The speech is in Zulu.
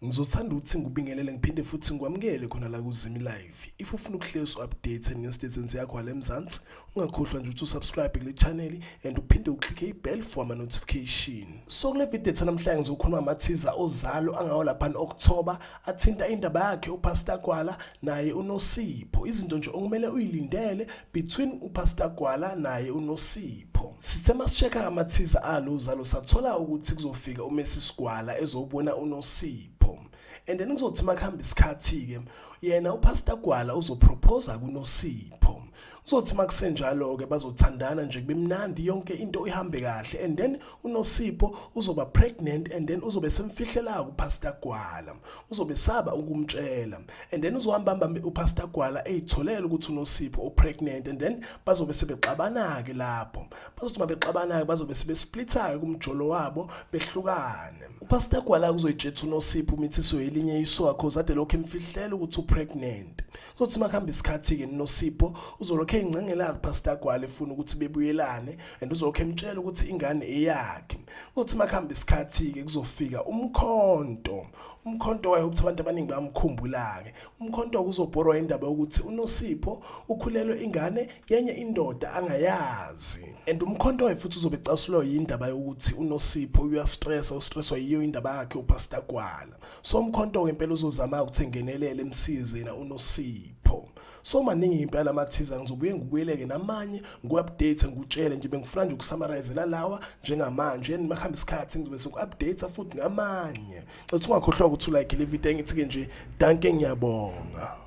Ngizothanda ukuthi ngikubingelele ngiphinde futhi ngikwamukele khona la kuZimi Live. If ufuna ukuhlezi u-update nge-statements yakho wale Mzansi, ungakhohlwa nje ukuthi usubscribe kule channel and uphinde uclicke i-bell for ama-notification. So kule video ethu namhlanje ngizokhuluma amathiza ozalo angawo laphana October athinta indaba yakhe uPastor Gwala naye uNosipho. Izinto nje okumele uyilindele between uPastor Gwala naye uNosipho. Sithe masichecka amathiza alo uzalo sathola ukuthi kuzofika uMrs Gwala ezobona uNosipho. And then kuzothi makuhamba isikhathi-ke yena uPastor Gwala uzoproposa kuNosipho. Kuzothi makusenjalo-ke bazothandana nje kube mnandi yonke into ihambe kahle and then uNosipho uzoba pregnant and then uzobe semfihlela kuPastor Gwala. Uzobe saba ukumtshela and then uzohamba hamba uPastor Gwala eyitholela ukuthi uNosipho upregnant and then bazobe sebexabana-ke lapho. Bazothi mabexabana-ke bazobe sebesplitha-ke kumjolo wabo behlukane. UPastor Gwala uzoyitshetha uNosipho umithiso yelinye isoka cause ade lokhu emfihlela ukuthi upregnant. Kuzothi makuhamba isikhathi-ke noSipho uzolokhu eyincengela kuPastor Gwala efuna ukuthi bebuyelane and uzolokhu emtshela ukuthi ingane eyakhe. Kuzothi makuhamba isikhathi-ke kuzofika umkhonto. Umkhonto waye ukuthi abantu abaningi bayamkhumbula-ke. Umkhonto kuzobhorwa indaba yokuthi uNosipho ukhulelwe ingane yenye indoda angayazi. And umkhonto waye futhi uzobe ecasulwa yindaba yokuthi uNosipho uyastressa, ustresswa yiyo indaba yakhe uPastor Gwala. So umkhonto ngempela uzozama ukuthi engenelele emsize yena uNosipho. So maningi impela amathiza ngizobuye ngibuyeleke namanye ngiku-update ngikutshele nje bengifuna nje ukusummarize lawa njengamanje and makuhamba isikhathi ngizobe sengiku-update futhi ngamanye. Cela ungakhohlwa ukuthi ulike le video engithi-ke nje danke ngiyabonga.